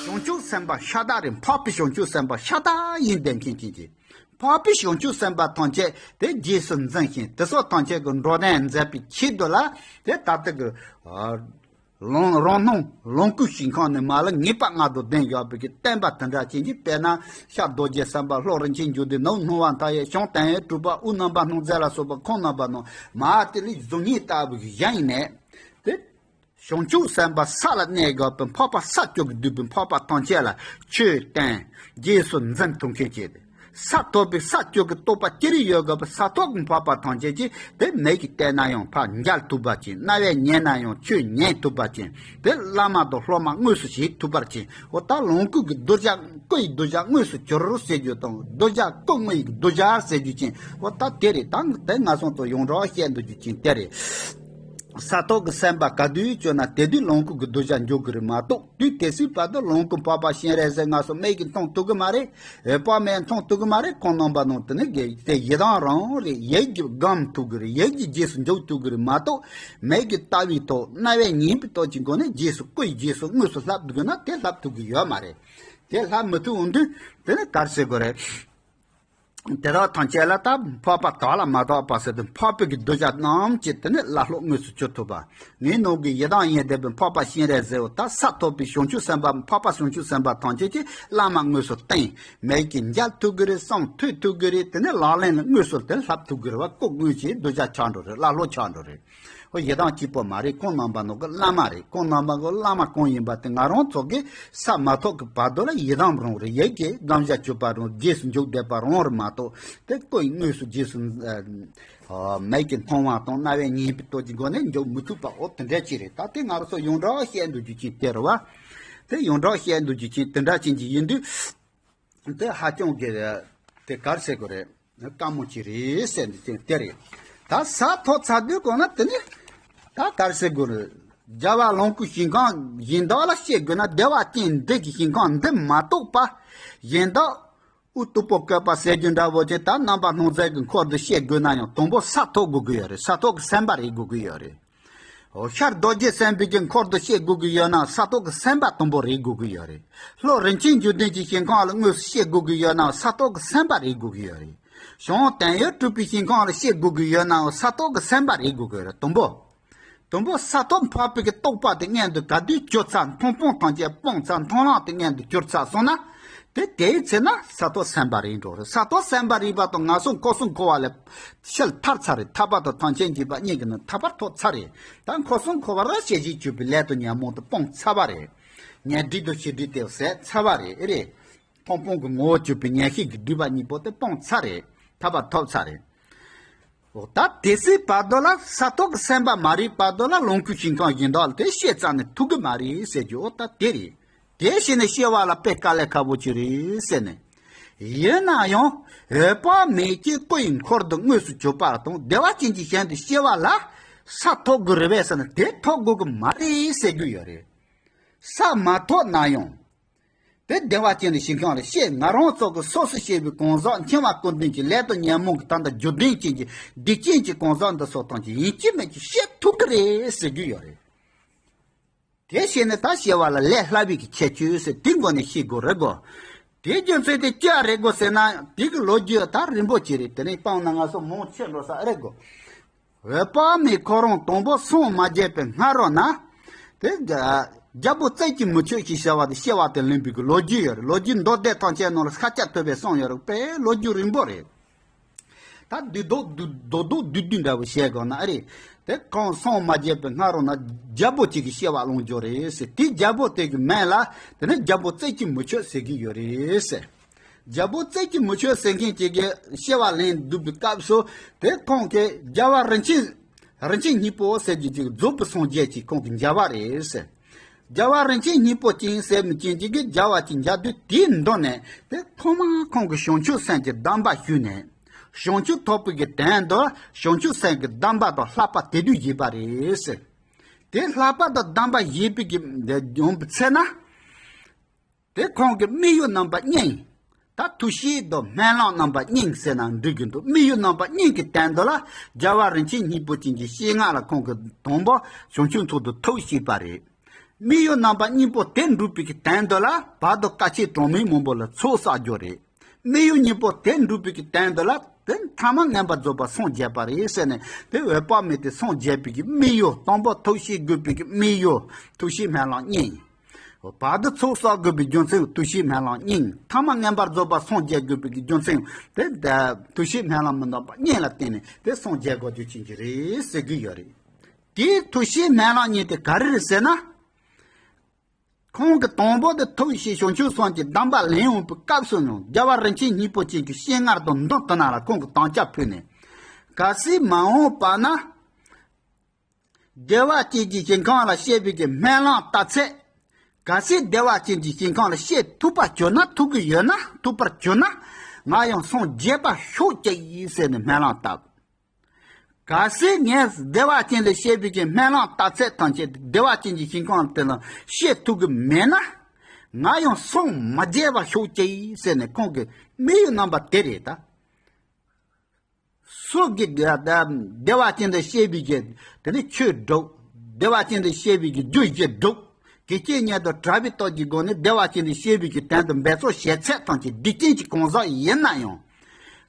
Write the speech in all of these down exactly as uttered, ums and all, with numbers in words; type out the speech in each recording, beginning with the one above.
བྱང་ཆུབ་སེམས་དཔའ་ཤ་སྟག་རེད། འཕགས་པའི་བྱང་ཆུབ་སེམས་དཔའ་ཤ་སྟག་ཡིན་བསྡད་མཁན་ཅན་གྱི། འཕགས་པའི་བྱང་ཆུབ་སེམས་དཔའ་ཐམས་ཅད་དེ་རྗེས་སུ་འཛིན་ཞིང་དེ་སོགས་ཐམས་ཅད་ཀྱི་འགྲོ་དོན་མཛད་པའི་ཆེད་དུ་ལ་དེ་ད་ལྟ་གི་ཨ་ལོངས་རང་སྣང་ལོངས་སྐུའི་ཞིང་ཁམས་ནས་མ་ལ་ངེས་པ་མངོན་དུ་ལྡན་བཞག་པའི་གི་བསྟན་པ་དེ་འདྲ་ཅན་གྱི། དཔེར་ན་ཤར་རྡོ་རྗེ་སེམས་དཔའ་ལྷོ་རིན་ཆེན་འབྱུང་ལྡན་ནུབ་སྣང་བ་མཐའ་ཡས། བྱང་དོན་ཡོད་གྲུབ་པ་དབུས་རྣམ་པར་སྣང་མཛད་ལ་སོགས་པ་ཁམས་རྣམ་པར་སྣང་མ་དེ་ལས་གཟུགས་བརྙན་ལྟ་བུའི་གཞན་ཡིན་ནས་དེ། བྱང་ཆུབ་སེམས་དཔའ་ས་ལ་གནས་དགོས་པའི་འཕགས་པ་ས་བཅུ་གིས་བསྡུས་པའི་འཕགས་པ་ཐམས་ཅད་ལ་ཆོས་བསྟན་རྗེས་སུ་འཛིན་ཐུབ་མཁན་བྱས་ཏེ། ས་ཐོབ་པའི་ས་བཅུ་གི་རྟོགས་པ་ཅི་རིགས་ཡོད་དགོས་པའི་ས་ཐོབ་ཀྱི་འཕགས་པ་ཐམས་ཅད་ཀྱིས་དེ་མིག་གིས་བལྟས་ན་ཡང་ཕར་མཇལ་ཐུབ་པ་ཅན། རྣ་བས་ཉན་ན་ཡང་ཆོས་ཉན་ཐུབ་པ་ཅན། དེ་བླ་མ་དང་སློབ་མ་དངོས་སུ་བྱེད་ཐུབ་པ་ཅན། འོ་ད་ལོངས་སྐུ་གི་གདུལ་བྱ་སྐུ་ཡི་གདུལ་བྱ་དངོས་སུ་གྱུར་ཟེར་རྒྱུ་དང་། གདུལ་བྱ་སྐུ་དངོས་ཡི་གདུལ་བྱ་ཟེར་རྒྱུ་ཅན། འོ་ད་དེ་རེད། ད་དེ་ང་ཚོ་ཚོ་ཡོངས་གྲགས་བཤད་འདོད་རྒྱུ་ཅན་དེ་རེད། ས་ཐོབ་ཀྱི་སེམས་དཔའ་ག་དུས་བྱུང་ན་དེ་དུས་ལོངས་སྐུ་གི་གདུལ་བྱ་འཇུག་གི་རེད་མ་གཏོགས། དུས་དེ་སྲིད་བར་དུ་ལོངས་སྐུ་འཕགས་པ་སྤྱན་རས་གཟིགས་ང་ཚོ་མིག་གིས་མཐོང་ཐུབ་ཀྱི་མ་རེད། འོད་དཔག་མེད་མཐོང་ཐུབ་ཀྱི་མ་རེད། ཁམས་རྣམ་པར་སྣང་དེ་ནི་དེ་ཡི་དམ་རང་རེད། ཡིད་ཀྱིས་སྒོམ་ཐུབ་ཀྱི་རེད། ཡིད་ཀྱིས་རྗེས་སུ་འཇུག་ཐུབ་ཀྱི་རེད་མ་གཏོགས། མིག་གིས་ལྟ་བའི་ཐོག་རྣ་བས་ཉན་པའི་ཐོག་གི་སྒོ་ནས་རྗེས་སུ་སྐུ་ཡི་རྗེས་སུ་དངོས་སུ་ལྷབ་དགོས་ན་དེ་ལྷབ་ཐུབ་ཀྱི་ཡོད་མ་རེད། དེ་ལྷབ་མི་ཐུབ་འོང་དུས་དེ་ནི་ག་རེ་ཟེར་དགོས་རེད། དེ་དག་ཐམས་ཅད་ལ་ད་འཕགས་པ་དག་ལ་མ་དག་པ་ཟེར་ཏེ། འཕགས་པའི་གི་གདུལ་བྱ་རྣམས་ཀྱི་དེ་ནི་བླ་སློབ་དངོས་སུ་གྱུར་ཐུབ་པ། ངའི་ནང་གི་ཡི་དམ་ཡིན་བསྡད་པའི་འཕགས་པ་སྤྱན་རས་གཟིགས། འོ་ད་ས་ཐོབ་པའི་བྱང་ཆུབ་སེམས་དཔའ་འཕགས་པ་བྱང་ཆུབ་སེམས་དཔའ་ཐམས་ཅད་ཀྱིས་བླ་མ་དངོས་སུ་བསྟེན། མིག་གིས་མཇལ་ཐུབ་ཀྱི་རེད། བསམ་ཐོས་ཐུབ་ཀྱི་རེད། དེ་ནི་ལག་ལེན་ལ་དངོས་སུ་དེ་ལྷབ་ཐུབ་ཀྱི་རེད་བ། སྐུ་དངོས་ཀྱི་གདུལ་བྱ་ཆགས་འགྲོ་རེད། བླ་སློབ་ཆགས་འགྲོ་རེད། ཨོ་ཡི་དམ་གཅིག་པོ་མ་རེད། ཁམས་རྣམ་པར་སྣང་གི་བླ་མ་རེད། ཁམས་རྣམ་པར་སྣང་གི་བླ་མ་གང་ཡིན་པ་དེ་ང་རང་ཚོ་གི་ས་མ་ཐོབ་ཀྱི་བར་དུ་ལ་ཡི་དམ་རང་རེད། ཡིད་ཀྱིས་སྒོམ་བྱ་གྱུར་པ་རང་། རྗེས་སུ་འཇུག་བསྡད་པ་རང་རེད་མ་གཏོགས། དེ་སྐུ་ཡི་དངོས་སུ་རྗེས་སུ་ཨ་མིག་གིས་མཐོང་བ་དང་རྣ་བས་ཉན་པའི་ཐོག་གི་སྒོ་ནས་འཇུག་མི་ཐུབ་པ། འོ་དེ་འདྲ་ཅིག་རེད། ད་དེ་ང་རང་ཚོ་ཡོངས་གྲགས་བཤད་འདོད་རྒྱུ་ཅིག་དེ་རེད་བ། དེ་ཡོངས་གྲགས་བཤད་འདོད་རྒྱུ་ཅིག་དེ་འདྲ་ཅན་ཅིག་ཡིན་དུས། དེ་ཧ་ཅང་གི་དེ་ག་རེ་ཟེར་དགོས་རེད། དཀའ་མོ་ཅིག་རེད་ཟེར་ནས་དེ་དེ་རེད། ད་ས་ཐོབ་ཚར་དུས་གོང་ན་དེ་ནི་ད་ག་རེ་ཟེར་དགོས་རེད། རྒྱལ་བ་ལོངས་སྐུའི་ཞིང་ཁམས་གཞན་དག་ལ་སྐྱེ་དགོས་ན། བདེ་བ་ཅན་འདི་གི་ཞིང་ཁམས་འདི་མ་གཏོགས་པ་གཞན་དག་དབུ་སྟུག་པོ་བཀོད་པ་ཟེར་རྒྱུ་འདྲ་བོ་ཅིག་ད་རྣམ་པར་སྣང་མཛད་ཀྱི་འཁོར་དུ་སྐྱེ་དགོས་ན་ཡང་དང་པོ་ས་ཐོབ་དགོས་ཀྱི་ཡོད་རེད། ས་ཐོབ་ཀྱི་སེམས་དཔའ་རེད་དགོས་ཀྱི་ཡོད་རེད། འོ་ཤར་རྡོ་རྗེ་སེམས་དཔའི་གི་འཁོར་དུ་སྐྱེ་དགོས་ཀྱི་ཡོད་ན་ས་ཐོབ་ཀྱི་སེམས་དཔའ་དང་པོ་རེད་དགོས་ཀྱི་ཡོད་རེད། ལྷོ་རིན་ཆེན་འབྱུང་ལྡན་གྱི་ཞིང་ཁམས་ལ་དངོས་སུ་སྐྱེ་དགོས་ཀྱི་ཡོད་ན་ས་ཐོབ་ཀྱི་སེམས་དཔའ་རེད་དགོས་ཀྱི་ཡོད་རེད། བྱང་དོན་ཡོད་གྲུབ་པའི་ཞིང་ཁམས་ལ་སྐྱེ་དགོས་ཀྱི་ཡོད་ན་ས་ཐོབ་ཀྱི་སེམས་དཔའ་རེད་དགོས་ཀྱི་ཡོད་རེད། དང་པོ། དང་པོ་ས་ཐོབ་འཕགས་པའི་གི་རྟོགས་པ་དེ་མངོན་དུ་ག་དུས་གྱུར་ཚར། མཐོང་སྤང་ཐམས་ཅད་སྤངས་ཚར། མཐོང་ལམ་དེ་མངོན་དུ་གྱུར་ཚར་སོང་ན། དེ་དེའི་ཚེ་ན་ས་ཐོབ་སེམས་དཔའ་རེད་འགྲོ་རེད། ས་ཐོབ་སེམས་དཔའ་རེད་པ་དང་ང་ཚོ་འཁོར་གསུམ་འཁོར་བ་ལས་ཕྱིར་ཐར་ཚར་རེད། ཐར་པ་དང་ཐམས་ཅད་མཁྱེན་པ་གཉིས་ཀྱི་ནང་ཐར་པར་ཐོབ་ཚར་རེད། ད་འཁོར་གསུམ་འཁོར་བ་ར་ཤེས་བཞིན་གྱུར་པའི་ལས་དང་ཉོན་མོངས་དེ་སྤངས་ཚར་བ་རེད། ཉོན་སྒྲིབ་དང་ཤེས་སྒྲིབ་དེ་ཟད་ཚར་བ་རེད། ཨེ་རེད། མཐོང་སྤང་གི་ངོ་བོ་གྱུར་པའི་ཉོན་ཤེས་ཀྱི་སྒྲིབ་པ་གཉིས་པོ་དེ་སྤངས་ཚར་རེད། ཐར་པ་ཐོབ་ཚར་རེད། འོ་ད་དེ་སྲིད་བར་དོ་ལ་ས་ཐོབ་ཀྱི་སེམས་དཔའ་མ་རེད་བར་དོ་ལ་ལོངས་སྐུའི་ཞིང་ཁམས་གཞན་དག་ལ་དེ་སྐྱེ་ཙམ་ནས་ཐུབ་ཀྱི་མ་རེད་ཟེར་རྒྱུ། འོ་ད་དེ་རེད། དེ་བྱས་ནས་སྐྱེ་བ་ལ་དཔེ་དཀའ་ལས་ཁག་པོ་ཅིག་རེད་ཟེར་ནས། ཡིན་ན་ཡང་འོད་དཔག་མེད་ཀྱི་སྐུ་ཡི་འཁོར་དུ་དངོས་སུ་གྱུར་པ་དང་བདེ་བ་ཅན་གྱི་ཞིང་དུ་སྐྱེ་བ་ལ་ས་ཐོབ་དགོས་རེད་པས་ཟེར་ན་དེ་ཐོབ་དགོས་ཀྱི་མ་རེད་ཟེར་རྒྱུ་ཡོད་རེད། ས་མ་ཐོབ་ན་ཡང་། དེ་བདེ་བ་ཅན་གྱི་ཞིང་ཁམས་ལ་སྐྱེ། ང་རང་ཚོ་གི་སོ་སོ་སྐྱེ་བོའི་གང་ཟག་འཆིང་བ་ཀུན་ལྡན་གྱི་ལས་དང་ཉོན་མོངས་ཀྱི་ད་ལྟ་རྒྱུ་ལྡན་ཅན་གྱི་སྡིག་ཅན་གྱི་གང་ཟག་འདི་ཚོ་ཐམས་ཅད་ཡིན་གཅིག་མིན་གཅིག་སྐྱེ་ཐུབ་ཀྱི་རེད་ཟེར་རྒྱུ་ཡོད་རེད། དེ་བྱས་ནས་ད་སྐྱེ་བ་ལ་ལས་བསླབ་པའི་གི་ཁྱད་ཆོས་ཟེར་དེའི་སྒོ་ནས་ཤེས་དགོས་རེད་གོ། དེའི་རྒྱུ་མཚན་དེ་ཅི་རེད་གོ་ཟེར་ན་དེ་གི་ལོ་རྒྱུས་ད་རིང་པོ་ཅིག་རེད། དེ་ནས་སྤང་ན་ང་ཚོ་མང་ཆེ་འགྲོ་ས་རེད་གོ། འོད་དཔག་མེད་ཁོ་རང་དང་པོ་སངས་མ་རྒྱས་པའི་སྔ་རོལ་ན། དེ་རྒྱལ་པོ་རྩེ་གཅིག་མི་ཆོད་ཅེས་བྱ་བ་དེ་སྐྱེ་བ་དེ་ལེན་པའི་གི་ལོ་རྒྱུས་ཡོད་རེད། ལོ་རྒྱུས་མདོ་སྡེ་ཐམས་ཅད་ནང་ལ་ཤཱཀྱ་ཐུབ་པས་གསུངས་ཡོད་རེད། དཔེ་ལོ་རྒྱུས་རིང་པོ་རེད། ད་བསྡུས་རྡོག་བསྡུས་རྡོག་བསྡུས་བསྡུས་འདྲ་བོ་བཤད་དགོས་ན་ཨ་རེད། དེ་ཁོང་སངས་མ་རྒྱས་པའི་སྔ་རོལ་ན་རྒྱལ་པོ་གཅིག་གིས་སྐྱེ་བ་བླངས་ཡོད་རེད་ཟེར། དེ་རྒྱལ་པོ་དེ་གི་མིང་ལ་དེ་ནི་རྒྱལ་པོ་རྩེ་གཅིག་མི་ཆོད་ཟེར་གྱི་ཡོད་རེད་ཟེར། རྒྱལ་པོ་རྩེ་གཅིག་མི་ཆོད་ཟེར་མཁན་གཅིག་གིས་སྐྱེ་བ་ལེན་འདུག་པའི་སྐབས་སུ་དེ་ཁོང་གིས་རྒྱལ་བ་རིན་ཆེན་རིན་ཆེན་སྙིང་པོ་ཟེར་གྱི་གཅིག་རྫོགས་པའི་སངས་རྒྱས་ཀྱི་ཁོང་གི་མཇལ་བ་རེད་ཟེར། རྒྱལ་བ་རིན་ཆེན་སྙིང་པོ་ཅན་ཟེར་མི་ཅན་གཅིག་གིས་རྒྱལ་བ་ཅིག་མཇལ་དུས་དེའི་མདུན་ནས་དེ་ཐོག་མར་ཁོང་གིས་བྱང་ཆུབ་སེམས་ཀྱི་གདམས་པ་ཞུས་ནས། བྱང་ཆུབ་ཐོབ་པའི་གི་དོན་དུ་བྱང་ཆུབ་སེམས་ཀྱི་གདམས་པ་དང་བསླབ་པ་དེ་དུས་བཞེས་པ་རེད་ཟེར། དེ་བསླབ་པ་དང་གདམས་པ་བཞེས་པའི་གི་ཡོང་པའི་ཚེ་ན། དེ་ཁོང་གི་དམིགས་ཡུལ་རྣམ་པ་གཉིས། ད་ཐུགས་བསྐྱེད་དང་སྨོན་ལམ་རྣམ་པ་གཉིས་ཟེར་ན་འགྲིག་གི་འདུག་དམིགས་ཡུལ་རྣམ་པ་གཉིས་ཀྱི་དོན་དུ་ལ་རྒྱལ་བ་རིན་ཆེན་སྙིང་པོ་ཅན་གྱི་སྤྱན་སྔ་ལ་ཁོང་གིས་དང་པོ་བྱང་ཆུབ་མཆོག་ཏུ་ཐུགས་བསྐྱེད་པ་རེད། དམིགས་ཡུལ་རྣམ་པ་གཉིས་པོ་དེ་འགྲུབ་པའི་གི་དོན་དུ་ལ་བར་དུ་དཀའ་སྤྱད་གྲངས་མེད་མང་པོ་ལ་ཚོགས་བསགས་རྒྱུ་རེད། དམིགས་ཡུལ་གཉིས་པོ་དེ་འགྲུབ་པའི་གི་དོན་དུ་ལ་དེ་ཐ་མ་མངོན་པར་རྫོགས་པར་སངས་རྒྱས་པ་རེད་ཟེར་ནས། དེ་འོད་དཔག་མེད་དེ་སངས་རྒྱས་པའི་གི་དམིགས་ཡུལ། དང་པོ་ཐུགས་ཤེས་དགོས་པའི་གི་དམིགས་ཡུལ་ཐུགས་ཤེས་སྨོན་ལམ་གཉིས། བར་དུ་ཚོགས་བསགས་དགོས་པའི་རྒྱུ་མཚན་ཐུགས་ཤེས་སྨོན་ལམ་གཉིས། ཐ་མ་མངོན་པར་རྫོགས་པར་སངས་རྒྱས་དགོས་པའི་གི་རྒྱུ་མཚན་དེ། ཐུགས་ཤེས་སྨོན་ལམ་མི་འདང་པ་གཉིས་ལ་བརྟེན་ནས་དེ་སངས་རྒྱས་དགོས་རྒྱུ་ཅན་གྱི་རེད་ཟེར་གི་ཡོད་རེད། དེའི་ཐུགས་ཤེས་སྨོན་ལམ་གཉིས་དེ་ག་རེ་རེད་ཟེར་ན། ཁོང་གི་དང་པོ་དེ་ཐུགས་ཤེས་བྱང་ཆུབ་སེམས་ཀྱི་གདམས་པ་ལེན་འོང་པའི་སྐབས་སུ་ཡང་རྒྱལ་བ་རིན་ཆེན་གཉིས་པོ་ཅན་གྱི་སྤྱན་སྔར་དུ་མདུན་དུ་ན་ལ་ཁོང་གི་དམ་བཅའ་ཕུལ་ནས། གལ་སྲིད་མ་འོངས་པ་ན། བདེ་བ་ཅན་གྱི་ཞིང་ཁམས་ལ་སྐྱེ་བའི་གི་སྨོན་ལམ་བཏབ་ཚད། གལ་སྲིད་བདེ་བ་ཅན་གྱི་ཞིང་ཁམས་ལ་སྐྱེ་ཐུབ་པར་གྱུར་ན། ཐུབ་ཀྱི་ཡོད་ན། ཐུབ་པར་གྱུར་ན། ང་ཡང་སངས་རྒྱས་པར་ཤོག་ཅིག་ཟེར་ནས་སྨོན་ལམ་བཏབ། གལ་སྲིད་ངས་བདེ་བ་ཅན་ལ་སྐྱེ་བའི་གི་སྨོན་ལམ་བཏབ་ཚད་ཐམས་ཅད་བདེ་བ་ཅན་གྱི་ཞིང་ཁམས་དེ་ལ་སྐྱེ་ཐུབ་ཀྱི་མེད་ན། ང་ཡང་སངས་མ་རྒྱས་པར་ཤོག་ཅིག་ཟེར་ནས་ཁོང་གི་དམིགས་ཡུལ་རྣམ་པ་དེ་རེད་ད། སུ་གིས་བདེ་བ་ཅན་དུ་སྐྱེ་བའི་གི་དེ་ནི་ཆོས་སྒྲུབ། བདེ་བ་ཅན་དུ་སྐྱེ་བའི་གི་རྒྱུ་བཞི་སྒྲུབ། གེགས་རྐྱེན་ཉིད་དུ་བྲལ་བའི་སྟོབས་ཀྱི་སྒོ་ནས་བདེ་བ་ཅན་དུ་སྐྱེ་བའི་གི་དོན་དུ་འབད་རྩོལ་བྱེད་ཚད་ཐམས་ཅད་སྡིག་ཅན་གྱི་གང་ཟག་ཡིན་ན་ཡང་།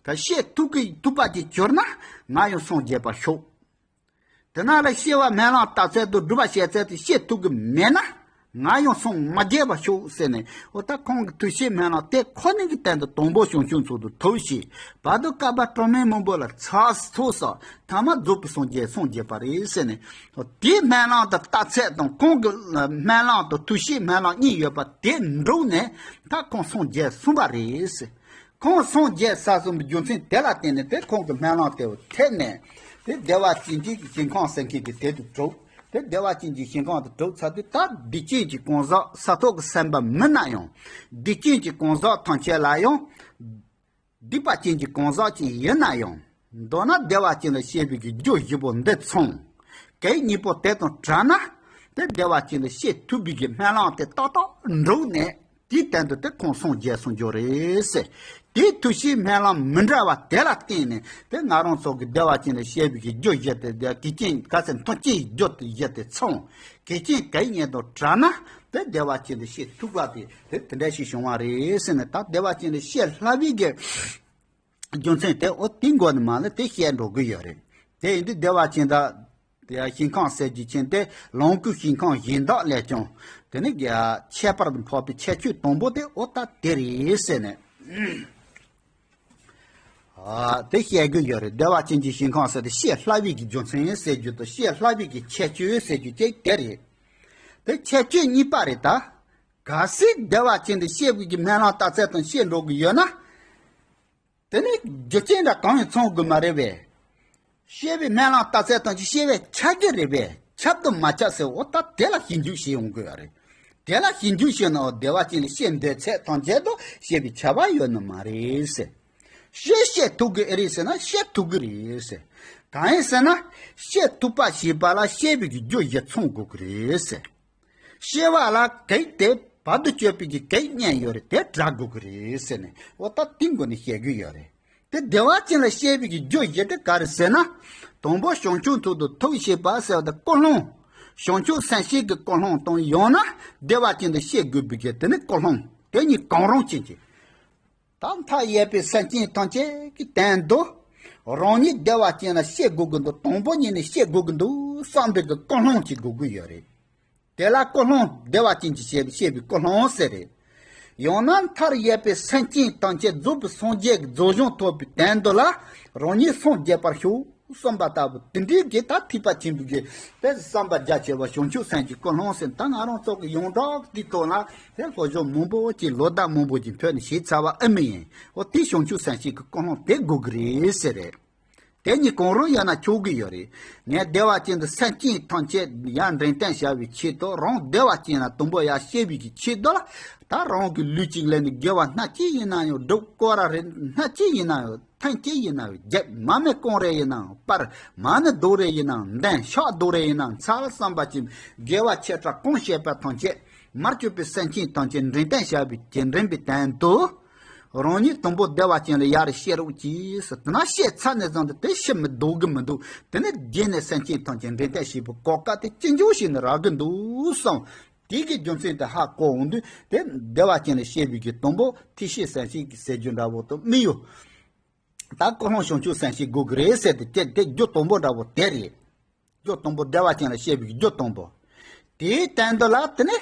ད་སྐྱེ་ཐུབ་ཀྱི་ཐུབ་པ་ཅིག་གྱུར་ན་ང་ཡང་སངས་རྒྱས་པར་ཤོག། དེ་ན་ལ་སྐྱེ་བ་སྨོན་ལམ་བཏབ་ཚད་དུ་སྒྲུབ་པ་བྱེད་ཚད་དུ་སྐྱེ་ཐུབ་ཀྱི་མེད་ན། ང་ཡང་སངས་མ་རྒྱས་པར་ཤོག་ཟེར་ནས། འོ་ད་ཁོང་གི་ཐུགས་ཤེས་སྨོན་ལམ་དེ་ཁོ་ནའི་གི་སྟེང་དུ་དང་པོ་བྱང་ཆུབ་མཆོག་ཏུ་ཐུགས་ཤེས། བར་དུ་བསྐལ་པ་གྲངས་མེད་མང་པོ་ལ་ཚོགས་ཚོགས་བསགས། ཐ་མ་རྫོགས་པའི་སངས་རྒྱས་སངས་རྒྱས་པ་རེད་ཟེར་ནས། འོ་དེའི་སྨོན་ལམ་དུ་བཏབ་ཚད་དང་ཁོང་གི་སྨོན་ལམ་དུ་ཐུགས་ཤེས་སྨོན་ལམ་གཉིས་ཡོད་པ་དེ་འགྲུབ་ནས་ད་ཁོང་སངས་རྒྱས་སོང་བ་རེད་ཟེར། ཁོང་སངས་རྒྱས་ས་གསུམ་གྱི་རྒྱུ་མཚན་དེ་ལ་བརྟེན་ནས་དེ་ཁོང་གི་སྨོན་ལམ་དེ་འཐད་ནས། དེ་བདེ་བ་ཅན་གྱི་ཞིང་ཁམས་ཟེར་མཁན་གྱི་དེ་དུ་གྲུབ། དེ་བདེ་བ་ཅན་གྱི་ཞིང་ཁམས་དུ་གྲུབ་ཚར་དུས་ད་སྡིག་ཅན་གྱི་གང་ཟག་ས་ཐོག་གི་སེམས་པ་མིན་ན་ཡང་། སྡིག་ཅན་གྱི་གང་ཟག་ཐམས་ཅད་ལ་ཡང་། སྡིག་པ་ཅན་གྱི་གང་ཟག་ཅིག་ཡིན་ན་ཡང་། མདོར་ན་བདེ་བ་ཅན་ལ་སྐྱེ་བའི་གི་རྒྱུ་བཞི་པོ་འདི་ཚང་། གེགས་གཉིས་པོ་དེ་དང་བྲལ་ན། དེ་བདེ་བ་ཅན་ལ་སྐྱེ་ཐུབ་པའི་གི་སྨོན་ལམ་དེ་ཏག་ཏག་འགྲུབ་ནས། དེའི་སྟེང་དུ་དེ་ཁོང་སངས་རྒྱས་སོང་རྒྱུ་རེད་ཟེར། དེའི་ཐུགས་ཤེས་སྨོན་ལམ་མི་འདྲ་བ་དེ་ལ་བརྟེན་ནས་དེ་ང་རང་ཚོ་གི་བདེ་བ་ཅན་ལ་སྐྱེ་བའི་གི་རྒྱུ་བཞི་དེ་དེ་གེགས་རྐྱེན་ག་ཚད་མཐོང་ཆེན་རྒྱུ་དེ་བཞི་དེ་ཚང་། གེགས་རྐྱེན་གེགས་ཉིད་དུ་བྲལ་ན་དེ་བདེ་བ་ཅན་དུ་སྐྱེ་ཐུབ་པ་དེ་དེ་དེ་འདྲ་ཞིག་བྱུང་བ་རེད་ཟེར་ནས། ད་བདེ་བ་ཅན་དུ་སྐྱེ་སླ་བའི་གི་རྒྱུ་མཚན་དེ་འོ་དེ་མགོ་ནས་མ་ལ་དེ་བཤད་འགྲོ་གི་ཡོད་རེད། དེ་ཡིན་དུས་བདེ་བ་ཅན་དང་། དེ་ཡང་ཞིང་ཁམས་ཟེར་རྒྱུ་ཅན་དེ་ལོངས་སྐུའི་ཞིང་ཁམས་གཞན་དག་ལས་ཀྱང་དེ་ནི་ཁྱད་པར་དུ་འཕགས་པའི་ཁྱད་ཆོས་དང་པོ་དེ་འོ་ད་དེ་རེད་ཟེར་ནས། ཨ། དེ་བཤད་རྒྱུ་ཡོད་རེད། བདེ་བ་ཅན་གྱི་ཞིང་ཁམས་ཟེར་དེ་སྐྱེ་སླ་བའི་གི་རྒྱུ་མཚན་ཟེར་རྒྱུ་དང་སྐྱེ་སླ་བའི་གི་ཁྱད་ཆོས་ཟེར་རྒྱུ་ཅིག་དེ་རེད། དེ་ཁྱད་ཆོས་གཉིས་པ་རེད་ད། གལ་སྲིད་བདེ་བ་ཅན་དུ་སྐྱེ་བའི་གི་སྨོན་ལམ་བཏབ་ཚད་དང་སྐྱེ་འགྲོ་གི་ཡོད་ན། དེ་ནི་རྒྱུ་རྐྱེན་འདྲ་གང་ཡང་ཚང་དགོས་མ་རེད་པས། སྐྱེ་བའི་སྨོན་ལམ་བཏབ་ཚད་ཐམས་ཅད་སྐྱེ་བས་ཁྱབ་ཀྱི་རེད་པས། ཁྱབ་དང་མ་ཁྱབ་ཟེར་འོ་ད་དེ་ལ་ཞིབ་འཇུག་བྱེད་ཡོང་དགོས་པ་རེད། དེ་ལ་ཞིབ་འཇུག་བྱས་ན་འོ་བདེ་བ་ཅན་ལ་སྐྱེ་འདོད་ཚད་ཐམས་ཅད་དུ་སྐྱེ་བའི་ཁྱབ་པ་ཡོད་ནི་མ་རེད་ཟེར། སྐྱེ་སྐྱེ་ཐུབ་ཀྱི་ཨེ་རེད་ཟེར་ན་སྐྱེ་ཐུབ་ཀྱི་རེད་ཟེར། གང་ཡིན་ཟེར་ན་སྐྱེ་ཐུབ་པ་ཞེས་པ་ལ་སྐྱེ་བའི་གི་རྒྱུ་བཞི་ཚང་དགོས་ཀྱི་རེད་ཟེར། སྐྱེ་བ་ལ་གེགས་དེ་བར་དུ་གཅོད་པའི་གི་གེགས་གཉིས་ཡོད་རེད། དེ་བྲལ་དགོས་ཀྱི་རེད་ཟེར་ནས་འོ་ད་དེ་མགོ་ནས་བཤད་རྒྱུ་ཡོད་རེད། དེ་བདེ་བ་ཅན་ལ་སྐྱེ་བའི་གི་རྒྱུ་བཞི་དེ་ག་རེ་ཟེར་ན། དང་པོ་བྱང་ཆུབ་མཆོག་ཏུ་ཐུགས་བསྐྱེད་པ་ཟེར་བ་དེ་ཀུན་སློང་། བྱང་ཆུབ་སེམས་བསྐྱེད་ཀྱི་ཀུན་སློང་དང་ཡང་ན་བདེ་བ་ཅན་དུ་སྐྱེ་དགོས་པའི་གི་དེ་ནི་ཀུན་སློང་དེ་གཉིས་གང་རུང་ཅན་གྱི། ད་མཐའ་ཡས་པའི་སེམས་ཅན་ཐམས་ཅད་ཀྱི་དོན་དུ། རང་ཉིད་བདེ་བ་ཅན་ལ་སྐྱེ་དགོས་ཀྱི་འདུག་དང་པོ་ཉིད་ནས་སྐྱེ་དགོས་ཀྱི་འདུག་བསམ་པའི་གི་ཀུན་སློང་ཅིག་དགོས་ཀྱི་ཡོད་རེད། དེ་ལ་ཀུན་སློང་བདེ་བ་ཅན་གྱི་བྱེད་བྱེད་པའི་ཀུན་སློང་ཟེར་རེད། ཡང་ན་མཐར་ཡས་པའི་སེམས་ཅན་ཐམས་ཅད་རྫོགས་པའི་སངས་རྒྱས་ཀྱི་རྫོགས་བྱང་ཐོབ་པའི་དོན་དུ་ལ་རང་ཉིད་སངས་རྒྱས་པར་ཤོག་བསམ་པ་ལྟ་བུ་དེ་འདྲའི་གི་ད་ཐེག་པ་ཆེན་པོའི་གི་དེ་བསམ་པ་རྒྱ་ཆེ་བ་བྱང་ཆུབ་སེམས་ཀྱི་ཀུན་སློང་ཟེར། ད་ང་རང་ཚོ་གི་ཡོངས་གྲགས་དེའི་ཐོག་ལ་དེ་སློབ་སྦྱོང་མང་པོ་ཅིག་ལོ་ཟླ་མང་པོ་ཅིག་ཐོན་ནས་བྱས་ཚར་བ་ཨེ་མི་ཡིན། འོ་དེ་བྱང་ཆུབ་སེམས་བསྐྱེད་ཀྱི་ཀུན་སློང་དེ་དགོས་ཀྱི་རེད་ཟེར་རེད། དེ་གཉིས་གང་རུང་ཡོད་ན་ཆོག་གི་ཡོད་རེད། ངས་བདེ་བ་ཅན་དུ་སེམས་ཅན་ཐམས་ཅད་ཡར་འགྲེམས་སྟོན་བྱ་བའི་ཆེད་དུ་རང་བདེ་བ་ཅན་ལ་དང་པོ་ཡར་སྐྱེ་བའི་གི་ཆེད་དུ་ལ། ད་རང་གི་ལུས་གཅིག་ལས་ནི་དགེ་བ་སྣ་གཅིག་ཡིན་ན་ཡང་སྒྲུབ། སྐོར་ར་རེ་སྣ་གཅིག་ཡིན་ན་ཡང་ཐེངས་གཅིག་ཡིན་ན་ཡང་བརྒྱབ། མ་ཎི་རྐང་རེ་ཡིན་ན་ཡང་སྤར། མ་ཎི་རྡོག་རེ་ཡིན་ན་ཡང་འདོན། ཕྱག་རྡོག་རེ་ཡིན་ན་ཡང་འཚལ་བསམ་པ་ཅན། དགེ་བ་ཆེ་ཕྲ་གང་བྱས་པ་ཐམས་ཅད་མར་གྱུར་པའི་སེམས་ཅན་ཐམས་ཅད་འགྲེམས་སྟོན་བྱ་བའི་གི་འགྲེམས་པའི་དོན་དུ། རང་ཉིད་དང་པོ་བདེ་བ་ཅན་ལ་ཡར་སྐྱེ་རོགས་གྱིས་ཟེར། དེ་ན་སྐྱེས་ཚར་ནས་བཟུང་སྟེ་དེ་ཤི་མི་ལྡོག་གི་མི་འདུག་དེ་ནས་རྗེས་ནས་སེམས་ཅན་ཐམས་ཅད་འགྲེམས་སྟོན་བྱེད་པའི་གོ་སྐབས་དེ་ཅི་འབྱུང་ཞིག་ནས་རག་གི་འདུག་བསམ། དེ་གི་རྒྱུ་མཚན་དེ་ཧ་གོ་འོང་དུས་དེ་བདེ་བ་ཅན་ལ་བཤད་པའི་གི་དང་པོ་ཐེག་ཆེན་སེམས་བསྐྱེད་ཟེར་རྒྱུ་འདྲ་བོ་དང་མི་ཡོད། ད་ཀུན་སློང་བྱང་ཆུབ་སེམས་བསྐྱེད་དགོས་ཀྱི་རེད་ཟེར་ཏེ་དེ་དེ་རྒྱུ་དང་པོ་འདྲ་བོ་དེ་རེད། རྒྱུ་དང་པོ་བདེ་བ་ཅན་ལ་བཤད་པའི་རྒྱུ་དང་པོ། དེའི་སྟེང་དུ་ལ་དེ་ནི།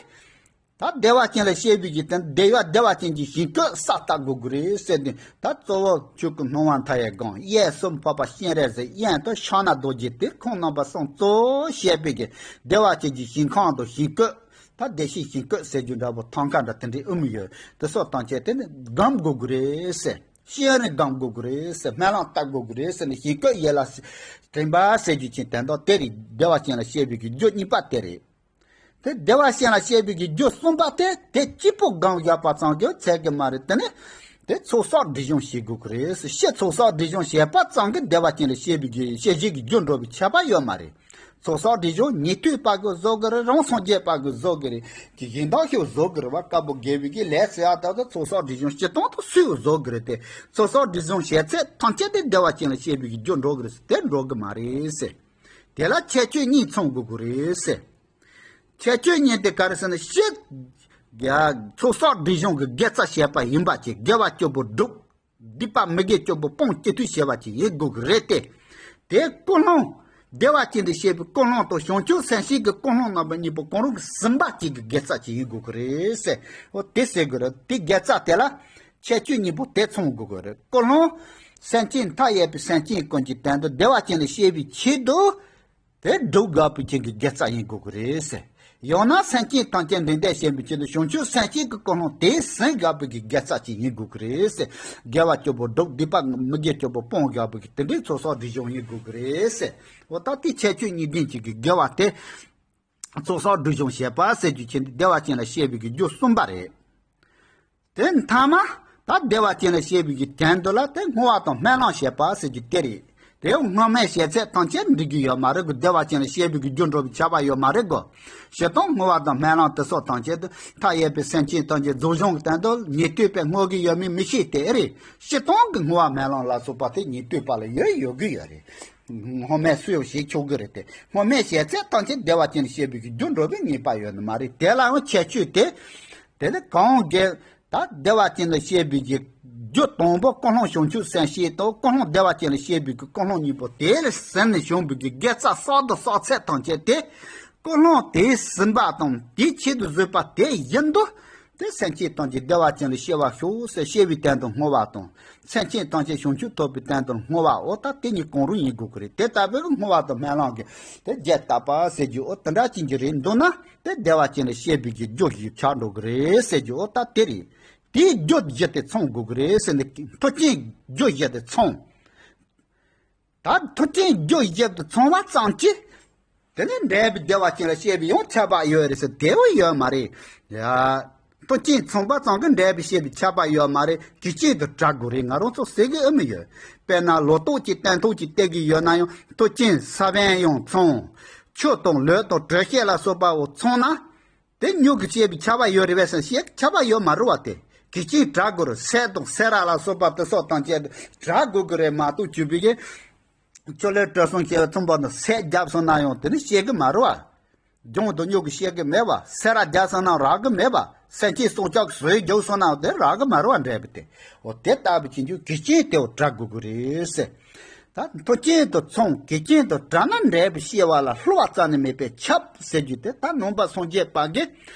ད་བདེ་བ་ཅན་ལ་བཤད་པའི་གི་དེ་བདེ་བ་བདེ་བ་ཅན་གྱི་ཞིང་བཀོད་ས་ལྟ་དགོས་ཀྱི་རེད་ཟེར་ཏེ། ད་གཙོ་བོ་ཆོས་སྐུ་སྣང་བ་མཐའ་ཡས་སྒོམ། གཡས་གསུམ་འཕགས་པ་སྤྱན་རས་གཟིགས། གཡོན་དུ་ཕྱག་ན་རྡོ་རྗེ། དེ་ཁོང་རྣམ་པ་གསུམ་གཙོ་བོ་བཤད་པའི་གི་བདེ་བ་ཅན་གྱི་ཞིང་ཁམས་དང་ཞིང་བཀོད། ད་བདེ་གཤེགས་ཞིང་བཀོད་ཟེར་རྒྱུ་འདྲ་པོ་ཐང་ཀ་འདྲ་དེ་འདྲའི་ཨུ་མི་ཡོད། དེ་སོགས་དང་བཅས་དེ་ནི་སྒོམ་དགོས་ཀྱི་རེད་ཟེར། ཤེས་རིག་སྒོམ་དགོས་ཀྱི་རེད་ཟེར། སྨོན་ལམ་བཏབ་དགོས་ཀྱི་རེད་ཟེར་ནས་ཞིང་བཀོད་ཡིད་ལ་དྲན་པ་ཟེར་རྒྱུ་ཅན་དོན་དག་དེ་རེད། བདེ་བ་ཅན་ལ་བཤད་པའི་གི་རྒྱུ་གཉིས་པ་དེ་རེད། དེ་བདེ་བ་ཅན་ལ་བཤད་པའི་གི་རྒྱུ་གསུམ་པ་དེ་དེ་གཅིག་པོ་སྒོམ་བཞག་པ་ཙམ་གྱིས་ཚད་ཀྱི་མ་རེད། དེ་ནི་དེ་ཚོགས་བསགས་སྒྲིབ་སྦྱོང་བྱེད་དགོས་ཀྱི་རེད་ཟེར། ཕྱི་ཚོགས་བསགས་སྒྲིབ་སྦྱོང་བྱས་པ་ཙམ་གྱིས་བདེ་བ་ཅན་ལ་བཤད་པའི་གི་བཤད་བྱའི་གི་རྒྱུ་འགྲོ་བའི་ཁྱབ་པ་ཡོད་མ་རེད། ཚོགས་བསགས་སྒྲིབ་སྦྱོང་ཉན་ཐོས་པ་གིས་བཟོ་གི་རེད། རང་སངས་རྒྱས་པ་གིས་བཟོ་གི་རེད། གི་གཞན་དག་ཤོས་བཟོ་གི་རེད་བ། དཀར་པོ་དགེ་བའི་གི་ལས་ཟེར་ཡ་ད་ད་ཚོགས་བསགས་སྒྲིབ་སྦྱོང་སྤྱི་བཏང་དུ་སུས་བཟོ་གི་རེད་དེ། ཚོགས་བསགས་སྒྲིབ་སྦྱོང་བྱས་ཚད་ཐམས་ཅད་དེ་བདེ་བ་ཅན་ལ་བཤད་པའི་གི་རྒྱུ་འགྲོ་གི་རེད་ཟེར། དེ་འགྲོ་གི་མ་རེད་ཟེར། དེ་ལ་ཁྱད་ཆོས་གཉིས་ཚང་དགོས་གི་རེད་ཟེར། ཁྱད་ཆོས་གཉིས་དེ་ག་རེ་ཟེར་ན་ཕྱི། ཡ། ཚོགས་བསགས་སྒྲིབ་སྦྱོང་གི་དགེ་རྩ་བྱས་པ་ཡིན་པ་ཅིག་དགེ་བ་བཅུ་པོ་སྒྲུབ། སྡིག་པ་མི་དགེ་བཅུ་པོ་སྤོང་ཅི་ཐུབ་བྱས་པ་ཅིག་ཡིན་དགོས་ཀྱི་རེད་དེ། དེ་ཀུན་སློང་། བདེ་བ་ཅན་དུ་བཤད་པའི་ཀུན་སློང་དང་བྱང་ཆུབ་སེམས་བསྐྱེད་ཀྱི་ཀུན་སློང་རྣམ་པ་གཉིས་པོ་གང་རུང་གི་ཟིན་པ་ཅིག་གི་དགེ་རྩ་ཅིག་ཡིན་དགོས་ཀྱི་རེད་ཟེར། འོ་དེ་ཟེར་དགོས་རེད། དེ་དགེ་རྩ་དེ་ལ་ཁྱད་ཆོས་གཉིས་པོ་དེ་ཚང་དགོས་ཀྱི་རེད། ཀུན་སློང་། སེམས་ཅན་མཐའ་ཡས་པའི་སེམས་ཅན་ཀུན་གྱི་དོན་དུ་བདེ་བ་ཅན་དུ་བཤད་པའི་ཆེད་དུ། དེ་སྒྲུབ་དགོས་པའི་ཆེད་ཀྱི་དགེ་རྩ་ཡིན་དགོས་ཀྱི་རེད་ཟེར། ཡང་ན་སེམས་ཅན་ཐམས་ཅད་འདྲེན་བདེ་བྱེད་པའི་ཆེད་དུ་བྱང་ཆུབ་སེམས་བསྐྱེད་ཀྱི་ཀུན་སློང་དེ་ཟིན་དགོས་པའི་གི་དགེ་རྩ་ཅིག་ཡིན་དགོས་ཀྱི་རེད་ཟེར། དགེ་བ་བཅུ་པོ་སྒྲུབ། སྡིག་པ་མི་དགེ་བཅུ་པོ་སྤོང་དགོས་པའི་གི་དེ་འདྲའི་ཚོགས་བསགས་སྒྲིབ་སྦྱོང་ཡིན་དགོས་ཀྱི་རེད་ཟེར། འོ་ད་དེ་ཁྱད་ཆོས་གཉིས་ལྡན་ཅིག་གི་དགེ་བ་དེ། ཚོགས་བསགས་སྒྲིབ་སྦྱོང་བྱེད་པ་ཟེར་རྒྱུ་ཆེད་དུ་བདེ་བ་ཅན་ལ་བཤད་པའི་གི་རྒྱུ་གསུམ་པ་རེད། དེ་མཐའ་མ། ད་བདེ་བ་ཅན་ལ་བཤད་པའི་གི་དོན་དུ་ལ་དེ་བསྔོ་བ་དང་སྨོན་ལམ་བྱེད་པ་ཟེར་རྒྱུ་དེ་རེད། དེ་བསྔོ་སྨོན་བྱས་ཚད་ཐམས་ཅད་འགྲིག་གི་ཡོད་མ་རེད་གོ། བདེ་བ་ཅན་ལ་བཤད་པའི་གི་རྒྱུ་འགྲོ་བའི་ཁྱབ་པ་ཡོད་མ་རེད་གོ། སྤྱིར་བཏང་བསྔོ་བ་དང་སྨོན་ལམ་དེ་སོགས་ཐམས་ཅད་དུ་མཐའ་ཡས་པའི་སེམས་ཅན་ཐམས་ཅད་རྫོགས་བྱང་གི་དོན་དུ་ཉན་ཐོས་པས་བསྔོ་གི་ཡོད་མིན་མི་ཤེས་དེ་རེད། སྤྱིར་བཏང་གི་བསྔོ་བ་སྨོན་ལམ་ལ་སོགས་པ་དེ་ཉན་ཐོས་པ་ལ་ཡོད་ཡོད་གི་ཡོད་རེད། བསྔོ་སྨོན་སུ་ཡང་བྱེད་ཆོག་གི་རེད་དེ། བསྔོ་སྨོན་བྱས་ཚད་ཐམས་ཅད་བདེ་བ་ཅན་ལ་བཤད་པའི་གི་རྒྱུ་འགྲོ་བའི་ངེས་པ་ཡོད་ནི་མ་རེད། དེ་ལ་ཡང་ཁྱད་ཆོས་དེ། དེ་ནི་གང་གི། ད་བདེ་བ་ཅན་ལ་བཤད་པའི་གི་རྒྱུ་དང་པོ་ཀུན་སློང་བྱང་ཆུབ་སེམས་བསྐྱེད་དང་ཀུན་སློང་བདེ་བ་ཅན་ལ་བཤད་པའི་གི་ཀུན་སློང་གཉིས་པོ་དེ་ལ་ཟིན་ནས་བྱུང་བའི་གི་དགེ་རྩ་བསགས་དང་བསགས་ཚད་ཐམས་ཅད་དེ། ཀུན་སློང་དེ་ཟིན་པ་དང་དེའི་ཆེད་དུ་བཟོས་པ་དེ་བཞིན་དུ། དེ་སེམས་ཅན་ཐམས་ཅད་བདེ་བ་ཅན་ལ་སྐྱེ་བར་ཤོག་ཟེར་སྐྱེ་བའི་དོན་དུ་བསྔོ་བ་དང་། སེམས་ཅན་ཐམས་ཅད་བྱང་ཆུབ་ཐོབ་པའི་དོན་དུ་བསྔོ་བ། འོ་ད་དེ་གཉིས་གང་རུང་ཡིན་དགོས་ཀྱི་རེད། དེ་ལྟ་བུའི་བསྔོ་བ་དང་སྨོན་ལམ་གྱི་དེ་རྒྱས་བཏབ་པ་ཟེར་རྒྱུ། འོ་དེ་འདྲ་ཅན་གྱི་རེད་འདུག་ན། དེ་བདེ་བ་ཅན་ལ་སྐྱེ་བའི་གི་རྒྱུ་ཞིག་ཆགས་འགྲོ་གི་རེད་ཟེར་རྒྱུ། འོ་ད་དེ་རེད། དེའི་རྒྱུ་བཞི་དེ་ཚང་དགོས་ཀྱི་རེད་ཟེར་ནས་མཐུན་རྐྱེན་རྒྱུ་བཞི་དེ་ཚང་། ད་མཐུན་རྐྱེན་རྒྱུ་བཞི་དེ་ཚང་བ་ཙམ་གྱིས། དེ་ནས་འབྲས་བུ་བདེ་བ་ཅན་ལ་སྐྱེ་བའི་ཡང་ཁྱབ་པ་ཡོད་རེད་ཟེར། དེ་བས་ཡོད་མ་རེད། ཡ། མཐུན་རྐྱེན་ཚང་བ་ཙམ་གྱིས་འབྲས་བུ་སྐྱེ་བའི་ཁྱབ་པ་ཡོད་མ་རེད། གེགས་རྐྱེན་དུ་བྲལ་དགོས་རེད། ང་རང་ཚོ་ཟེར་གི་ཨེ་མི་ཡོད། དཔེར་ན་ལོ་ཏོག་གི་སྟོན་ཐོག་གི་སྟེར་གི་ཡོད་ན་ཡང་མཐུན་རྐྱེན་ས་བོན་ཡང་ཚང་། ཆུ་དང་ལུད་དང་དྲོད་སྐྱེད་ལ་སོགས་པ་བོ་ཚང་ན། དེ་མྱུ་གུ་སྐྱེ་བའི་ཁྱབ་པ་ཡོད་རེད་པས་ཟེར། ཁྱབ་པ་ཡོད་མ་རེད་བ། དེ་གེགས་རྐྱེན་བྲལ་དགོས་རེད། སད་དང་སེ་ར་ལ་སོགས་པ་དེ་སོགས་དང་བཅས་བྲལ་དགོས་ཀྱི་རེད་མ་གཏོགས་བཅུ་པའི་གི་ཆུ་ལས་དྲོད་སྲུང་བྱས་པའི་ཚོང་པ་དང་སད་བརྒྱབ་སོང་ན་ཡང་དེ་ནི་སྐྱེ་གི་མ་རེད་བ། ལྗང་དང་མྱུ་གུ་སྐྱེ་གི་མེད་བ། སེ་ར་བརྒྱབ་སོང་ན་རག་གི་མེད་བ། སེམས་ཅན་སྲོག་ཆགས་ཟོས་རྒྱུག་སོང་ན་དེ་རག་གི་མ་རེད་བ། འབྲས་བུ་དེ། འོ་དེ་ལྟ་བུ་ཅན་གྱི་གེགས་རྐྱེན་དེ་བྲལ་དགོས་ཀྱི་རེད་ཟེར། ད་མཐུན་རྐྱེན་དུ་ཚང་། གེགས་རྐྱེན་དུ་བྲལ་ན་འབྲས་བུ་སྐྱེ་བ་ལ་བསླུ་བ་རྩ་ནས་མེད་པས་ཁྱབ་ཟེར་རྒྱུ་དེ། ད་ནང་པ་སངས་རྒྱས་པ་གིས་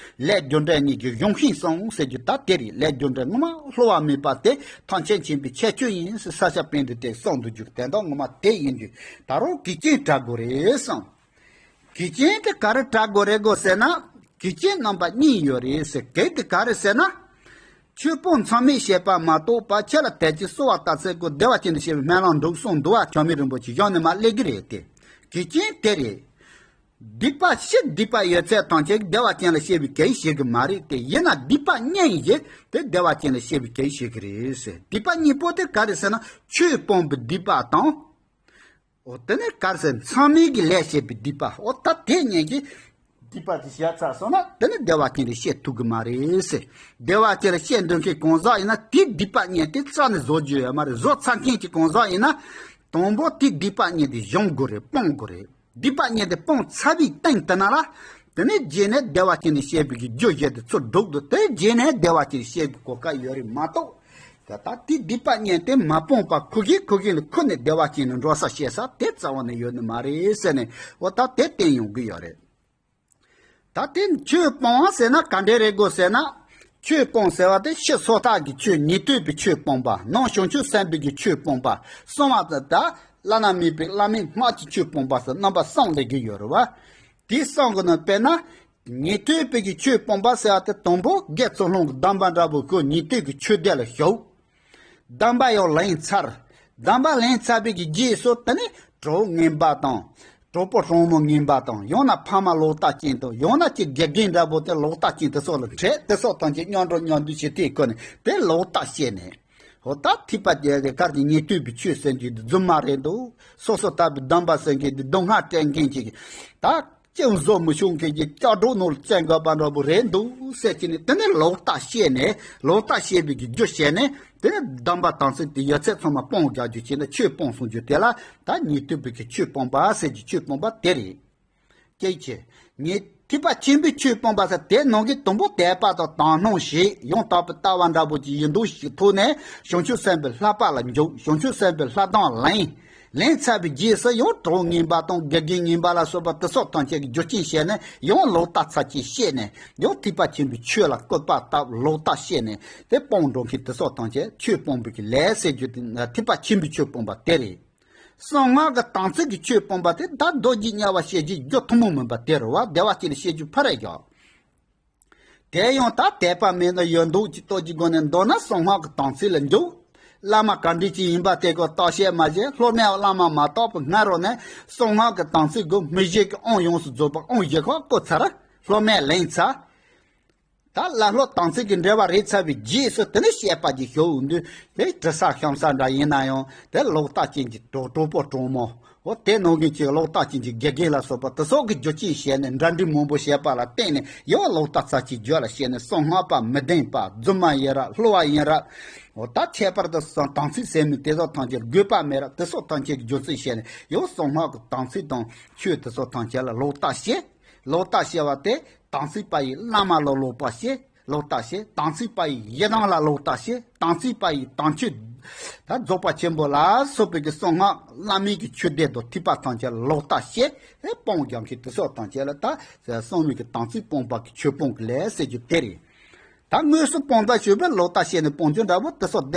ལས་རྒྱུ་འབྲས་གཉིས་ཀྱི་གཞུང་ཤིང་གསུངས་ཟེར་རྒྱུ་ད་དེ་རེད། ལས་རྒྱུ་འབྲས་ངོ་མ་བསླུ་བ་མེད་པ་དེ་ཐམས་ཅད་མཁྱེན་པའི་ཁྱད་ཆོས་ཡིན་ཟེར་ས་སྐྱ་པཎྜི་ཏས་གསུངས་འདུག་རྒྱུ་དེ་དག་ངོ་མ་དེ་ཡིན་དུས་ད་རུང་གེགས་རྐྱེན་བྲལ་དགོས་རེད་གསུངས། གེགས་རྐྱེན་དེ་ག་རེ་བྲལ་དགོས་རེད་གོ་ཟེར་ན། གེགས་རྐྱེན་རྣམ་པ་གཉིས་ཡོད་རེད་ཟེར། གེགས་དེ་ག་རེ་ཟེར་ན། ཆོས་སྤོང་མཚམས་མེད་བྱེད་པ་མ་གཏོགས་པ། ཁྱེད་ལ་དལ་གྱིས་གསོལ་བ་བཏབ་ཚེ་ཀོ། བདེ་བ་ཅན་དུ་སྐྱེ་བའི་སྨོན་ལམ་འགྲུབ་གསུངས་འདུག་བ། ཆགས་མེད་རིན་པོ་ཆེ་གཞུང་ནས་མར་སླེབས་ཀྱི་རེད་དེ། གེགས་རྐྱེན་དེ་རེད། སྡིག་པ་ཕྱི་སྡིག་པ་ཡོད་ཚད་ཐམས་ཅད་བདེ་བ་ཅན་ལ་སྐྱེ་བའི་གེགས་བྱེད་ཀྱི་མ་རེད་དེ། ཡིན་ན་སྡིག་པ་གཉིས་ཡིན་གྱི་དེ་བདེ་བ་ཅན་ལ་སྐྱེ་བའི་གེགས་བྱེད་ཀྱི་རེད་ཟེར། སྡིག་པ་གཉིས་པོ་དེ་ག་རེ་ཟེར་ན། ཆོས་སྤོང་བའི་སྡིག་པ་དང་། འོ་དེ་ནས་ག་རེ་ཟེར། མཚམས་མེད་ཀྱི་ལས་བྱེད་པའི་སྡིག་པ། འོ་ད་དེ་གཉིས་ཀྱིས་སྡིག་པ་དེ་བྱས་ཚར་སོང་ན་དེ་ནི་བདེ་བ་ཅན་དུ་སྐྱེ་ཐུབ་ཀྱི་མ་རེད་ཟེར། བདེ་བ་ཅན་ལ་སྐྱེ་འདོད་མཁན་གང་ཟག་ཡིན་ན་དེའི་སྡིག་པ་གཉིས་དེ་རྩ་ནས་བཟོ་རྒྱུ་ཡོད་མ་རེད། བཟོ་ཚར་མཁན་གྱི་གང་ཟག་ཡིན་ན་དང་པོ་དེའི་སྡིག་པ་གཉིས་དེ་སྦྱོང་དགོས་རེད། སྤོང་དགོས་རེད། སྡིག་པ་གཉིས་དེ་སྤོང་ཚར་བའི་སྟེང་དེ་ན་ལ། དེ་ནས་རྗེས་ནས་བདེ་བ་ཅན་ནས་བཤད་པའི་གི་རྒྱུ་བཞི་དེ་ཚུར་སྒྲུག་འདུག་དེ་རྗེས་ནས་བདེ་བ་ཅན་བཤད་དགོས་གོ་སྐབས་ཡོད་རེད་མ་གཏོགས། ད་ལྟ་དེ་སྡིག་པ་ཉེས་དེ་མ་སྤངས་པ་ཁུ་གིས་ཁུ་གིས་ལ་ཁུ་ནས་བདེ་བ་ཅན་ནས་འགྲོ་ས་བཤད་ས་དེ་རྩ་བ་ནས་ཡོད་ནི་མ་རེད་ཟེར་ནས། འོ་ད་དེ་བསྟན་ཡོང་གི་ཡོད་རེད། ད་དེ་ཆོས་སྤོང་བ་ཟེར་ན་ག་འདྲས་རེད་དགོས་ཟེར་ན། ཆོས་སྤོང་ཟེར་བ་དེ་ཕྱི་སོ་ཐར་གྱི་ཆོས་ཉན་ཐོས་པའི་ཆོས་སྤོང་བ། ནང་བྱང་ཆུབ་སེམས་དཔའི་གི་ཆོས་སྤོང་བ། གསང་བ་དང་ད་བླ་ན་མེད་པའི་བླ་མའི་སྔགས་ཀྱི་ཆོས་སྤོང་བ་ཟེར་རྣམ་པ་གསུམ་ལས་ཀྱི་ཡོད་རེད་བ། དེ་གསུམ་གྱི་ནང་དཔེར་ན། ཉན་ཐོས་པའི་གི་ཆོས་སྤོང་བ་ཟེར་བ་དེ་དང་པོ་དགེ་ཚུལ་སློང་གི་སྡོམ་པ་འདྲ་པོ་ཁོ་ཉན་ཐོས་ཀྱི་ཆོས་སྡེ་ལ་ཞུགས། སྡོམ་པ་ཡང་ལེན་ཚར། སྡོམ་པ་ལེན་ཚར་བའི་གི་རྗེས་སུ་དེ་ནི་གྲོགས་ངན་པ་དང་། གྲོགས་པོ་གྲོགས་མོ་ངན་པ་དང་། ཡང་ན་ཕ་མ་ལོག་ལྟ་ཅན་དང་། ཡང་ན་ཅིག་དགེ་རྒན་འདྲ་པོ་དེ་ལོག་ལྟ་ཅན་དེ་སོགས་ལ་འཕྲད། དེ་སོགས་ཐམས་ཅད་མཉམ་འགྲོ་མཉམ་འདུས་བྱེད་དུས་ཁོ་ནི་དེ་ལོག་ལྟ་བཤད་ནས། འོ་ད་ཐེག་པ་དེ་གར་གྱི་ཉན་ཐོས་པའི་ཆོས་ཟེར་གྱི་རྫུན་མ་རེད་འདུག་སོ་སོ་ལྟ་བུའི་སྡོམ་པ་ཟེར་མཁན་དེ་སྡུག་བསྔལ་སྤྲད་མཁན་ཅིག་ད་ཅི་བཟོ་མི་ཤོང་མཁན་གྱི་ལྕགས་སྒྲོག་ནང་ལ་བཙན་དགོས་པ་འདྲ་པོ་རེད་འདུག་ཟེར་གྱི་ནས། དེ་ནས་ལོག་ལྟ་བཤད་ནས། ལོག་ལྟ་བཤད་པའི་གི་རྒྱུ་བཤད་ནས། དེ་ནས་སྡོམ་པ་དམ་ཚིག་དེ་ཡོད་ཚད་ཚང་མ་སྤོང་རྒྱག་རྒྱུ་བྱས་ནས། ཆོས་སྤོང་གསུང་རྒྱུ་དེ་ལ་ད་ཉན་ཐོས་པའི་གི་ཆོས་སྤོང་བ་ཟེར་གྱི་ཆོས་སྤོང་བ་དེ་རེད། ཀྱེ་ཀྱེ། ཉན་ཐོས་པ་ཆེན་པོའི་ཆོས་སྤོང་བ་ཟེར་དེ་ནང་གི་དང་པོ་དད་པ་དང་དག་སྣང་ཞིག་ཡང་དག་པའི་ལྟ་བ་འདྲ་པོ་ཅིག་ཡིན་མདོག་ཞིག་ཐོག་ནས་བྱང་ཆུབ་སེམས་དཔའི་བསླབ་པ་ལ་འཇུག་བྱང་ཆུབ་སེམས་དཔའི་བསླབ་སྟངས་ལེན། ལེན་ཚར་བའི་རྗེས་སུ་ཡང་གྲོགས་ངན་པ་དང་དགེ་རྒན་ངན་པ་ལ་སོགས་པ་དེ་སོགས་ཐམས་ཅད་ཀྱི་རྒྱུ་རྐྱེན་བྱས་ནས་ཡང་ལོག་ལྟ་ཚར་གཅིག་བཤད་ནས། ཡང་ཐེག་པ་ཆེན་པོའི་ཆོས་ལ་སྐུར་པ་བཏབ། ལོག་ལྟ་བཤད་ནས་དེ་སྤོང་འགྲོ་མཁན་དེ་སོགས་ཐམས་ཅད་ཆོས་སྤོང་བའི་གི་ལས་ཟེར་རྒྱུ་དེ་ཐེག་པ་ཆེན་པོའི་ཆོས་སྤོང་བ་དེ་རེད། གསང་སྔགས་ཀྱི་དམ་ཚིག་གི་ཆོས་སྤོང་བ་དེ་ད་མདོ་རྒྱུད་དམྱལ་བ་ཞེས་བྱའི་རྒྱུ་ཐུན་མོང་མིན་པ་དེ་རེད་བ། བདེ་བ་ཅན་ལ་བཤད་རྒྱུ་ཕར་རེད་ཀྱང་། དེ་ཡང་ད་དད་པ་མེད་ན་ཡོད་མདོག་ཅིག་ལྟོ་གཅིག་སྒོ་ནས་མདོར་ན་གསང་སྔགས་ཀྱི་དམ་ཚིག་ལ་འཇུག་བླ་མ་ག་འདྲ་ཅིག་ཡིན་པ་དེ་ཀོ་བརྟག་དཔྱད་མ་བྱས། སློབ་མས་བླ་མ་མ་བརྟགས་པའི་སྔ་རོལ་ནས་གསང་སྔགས་ཀྱི་དམ་ཚིག་གི་མི་བཞེད་ཀྱི་དབང་ཡོངས་སུ་རྫོགས་པ་དབང་བཞི་ཁག་བསྐུར་ཚར། སློབ་མས་ལེན་ཚར། ད་བླ་སློབ་དམ་ཚིག་གི་འབྲེལ་བ་རེད་ཚར་བའི་རྗེས་སུ་དེ་ནས་བཤད་པ་ཅིག་ཞུ་འོང་དུས། དེ་དྲི་ཟ་ཤམ་ཟ་འདྲ་ཡིན་ན་ཡང་དེ་ལོག་ལྟ་ཅན་གྱི་གྲོགས་གྲོགས་པོ་གྲོགས་མོ། འོ་དེ་ནང་གི་ཅིག་ལོག་ལྟ་ཅན་གྱི་དགེ་རྒན་ལ་སོགས་པ་དེ་སོགས་ཀྱི་རྒྱུ་རྐྱེན་བྱས་ནས་འདྲ་འདྲི་མང་པོ་བྱས་པ་ལ་བརྟེན་ནས། ཡང་ལོག་ལྟ་ཚར་གཅིག་རྒྱུད་ལ་བཤད་ནས། གསང་སྔགས་པ་མི་ལྡན་པ། རྫུན་མ་ཡིན་རབས། བསླུ་བ་ཡིན་རབས། འོ་ད་ཁྱད་པར་དུ་གསང་དམ་ཚིག་ཟེར་མི་དེ་སོགས་ཐམས་ཅད་དགོས་པ་མེད་རབས། དེ་སོགས་ཐམས་ཅད་ཀྱི་རྒྱུ་མཚན་བཤད་ནས་ཡང་གསང་སྔགས་ཀྱི་དམ་ཚིག་དང་ཆོས་དེ་སོགས་ཐམས་ཅད་ལ་ལོག་ལྟ་བྱེད། ལོག་ལྟ་བྱེད་པ་དེ་དམ་ཚིག་པ་ཡི་བླ་མ་ལ་ལོག་པ་བྱེད། ལོག་ལྟ་བྱེད། དམ་ཚིག་པ་ཡི་ཡི་དམ་ལ་ལོག་ལྟ་བྱེད། དམ་ཚིག་པ་ཡི་དམ་ཆོས་ད་རྫོགས་པ་ཆེན་པོ་ལ་སོགས་པའི་གི་གསང་སྔགས་བླ་མའི་གི་ཆོས་སྡེ་དང་ཐེག་པ་ཐམས་ཅད་ལ་ལོག་ལྟ་བྱེད། ཨེ་སྤོང་རྒྱག་མཁན་དེ་སོགས་ཐམས་ཅད་ལ་ད་གསང་སྔགས་ཀྱི་དམ་ཚིག་སྤོང་བ་གི་ཆོས་སྤོང་གི་ལས་ཟེར་རྒྱུ་དེ་རེད། ད་དངོས་སུ་སྤོང་ད་ཞུས་པས་ལོག་ལྟ་བྱས་ནས་སྤོང་རྒྱུ་འདྲ་པོ་དེ་སོགས་